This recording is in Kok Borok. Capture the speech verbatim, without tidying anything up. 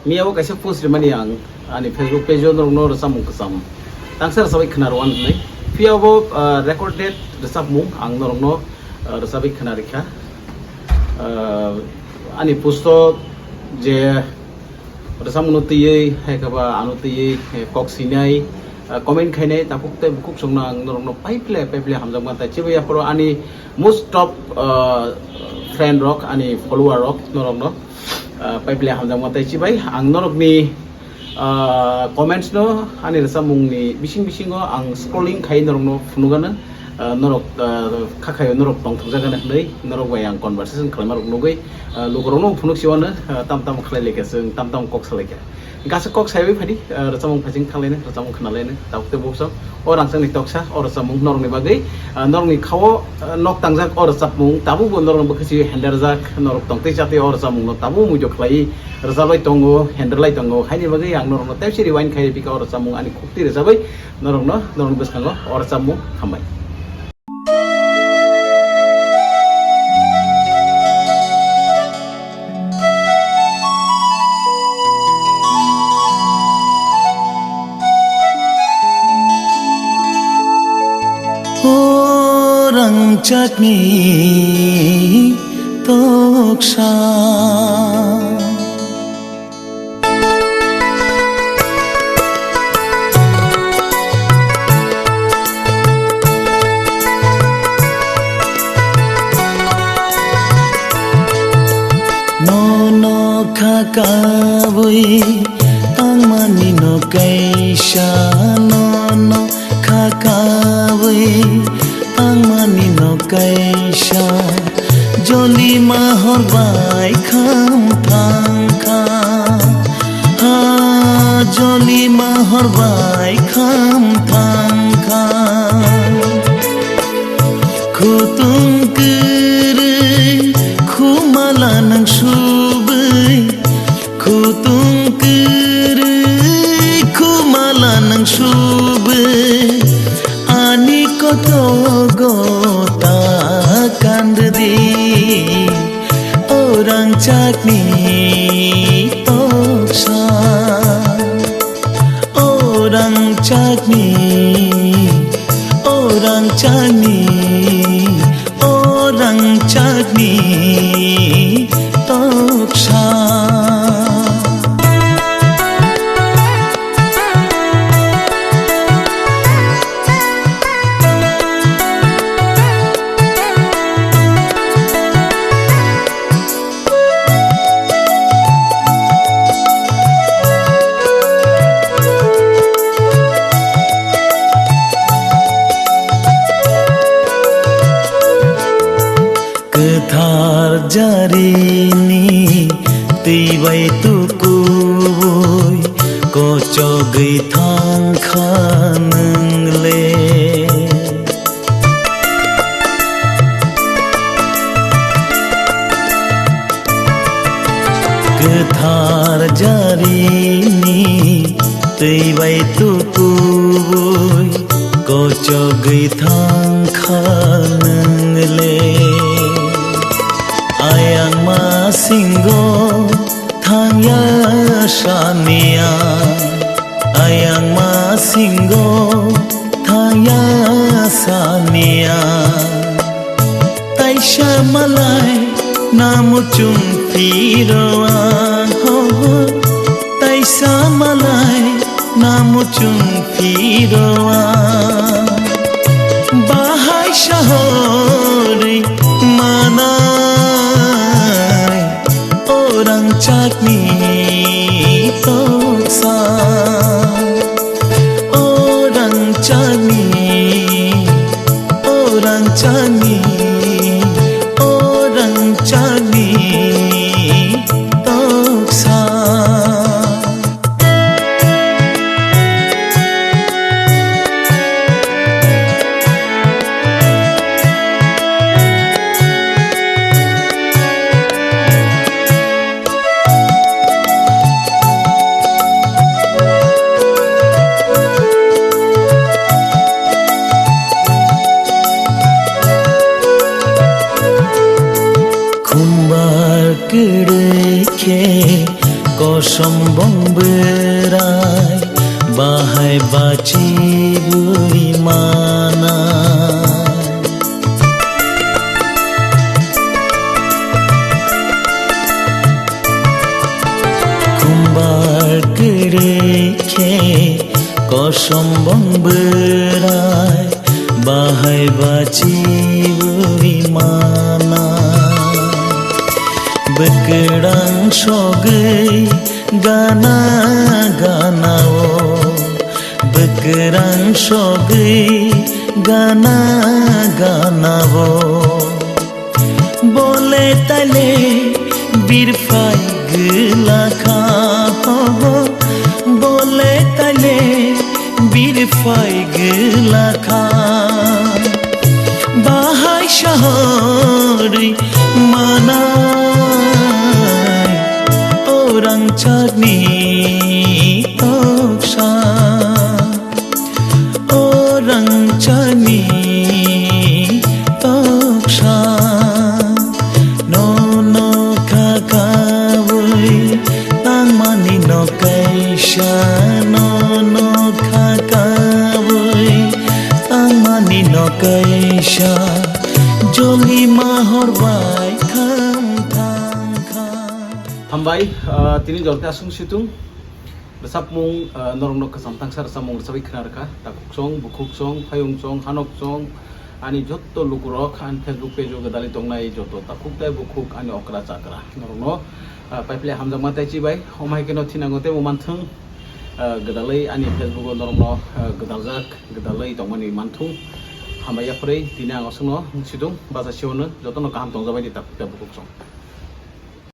Miyao kaisa post rimani ang ani Facebook page o norokno rwchapmung kwcham tangsa rwchabai khna rw-an hwnwi. Phiya bo, ah, recorded rwchapmung ang norokno, ah, rwchabai khna rikha. Ah, ani post o je rwchapmungno twiwi, hai khe ba ano twiwi, eh, kok swinai, ah, comment khainai, takhuk tei bukhuk chwngno ang norokno paiple, paiple hamjakma tai. Chibai aphuru ani most top, ah, friend rok, ani follower rok norokno, ah, paiple hamjakma tai. Chibai ang norokni, ah, comments no ani rwchapmungni bising bisingo ang scrolling khai norokno phunukgano. Ah, norok, ah, kha khaio norok tongthokjak gana hwnwi, norok bai ang conversation khlaima rok nugwi, ah, lukurokno phunuk siwano, ah, tam tam khlai laikha, chwng tam tam kok sa laikha. Gasa kok saiwi phadi, ah, rwchapmung phaising thanglaino, rwchapmung khwnalaino, tabuk tei bukso. O rangchakni toksa, o rwchapmung norokni bagwi, ah, norokni khao, ah, nok tangjak o rwchapmung, tabukbo norokni bwkhasi henderjak, norok tongtwi chatwi o rwchapmungno tabuk muijo khlaiwi rwchabai tongo, henderlai tongo. Haini bagwi ang norokno tepsi rewind khai ripikha o rwchapmung ani khukti rwchabai, norokno, norokni bwskango o rwchapmung hambai. O rangchakni toksa. Nono kha kawi tangmani no kaisa, nono kha kawi tangmani no kaisa, jolima hor bai kham thang kha. Ha, jolima hor bai kham thang kha. Khutung kwrwi khumala nang subwi, khutung kwrwi khumala nang subwi, ani kotogo ta kanddi. O rangchakni toksa, o rangchakni, o rangchakni, o rangchakni toksa. Kwthar jarini twi bai tukubui kochogwi thang kha nwng le. Kwthar jarini twi bai tukubui kochogwi thang kha nwng le. Ayang masingo thangya samiya, ayang masingo thangya samiya. Taisa malai namu chung phiroa, ho, ho. Taisa malai namu chung phiroa. Bahai sahori manai. O rangchakni toksa, o rangchakni, o rangchakni, o rangchakni toksa. Kosom bong bwrai bahai bachiwi mana. Kumbar kwrwi khe kosom bong bwrai bahai bachiwi mana. Bwkrang sogwi gana gana o, bwkrang sogwi gana gana o. Bole tale birphai gwlakha, ho, ho. Bole tale birphai gwlakha. Bahai sahorwi manai orang charni toksa. O rangchakni toksa, nono kha kaui tangmani no kaisa, nono kha kaui tangmani no kaisa, jolima hor bai kham thang kha. Hambai, ah, tini jor khe aswk situng. Rwchapmung, ah, norokno kwcham tangsa rwchapmung rwchapwi khna rwkha. Takhuk song, bukhuk song, phayung song, hanok song, ani jotto lukurok ani Facebook page o gwdalwi tongnai jotto takhuk tei bukhuk ani okra chakra. Norokno, ah, paiphile hamjakma tei chibai. Omo hai kheno thinango tei bo manthwng, ah, gwdalwi ani Facebook o norokno, ah, gwdaljak, gwdalwi tongmani manthung. Hambai yaphorwi tini ang aswkno situng bacha siwano jotono kaham tongjabai di takhuk tei bukhuk song.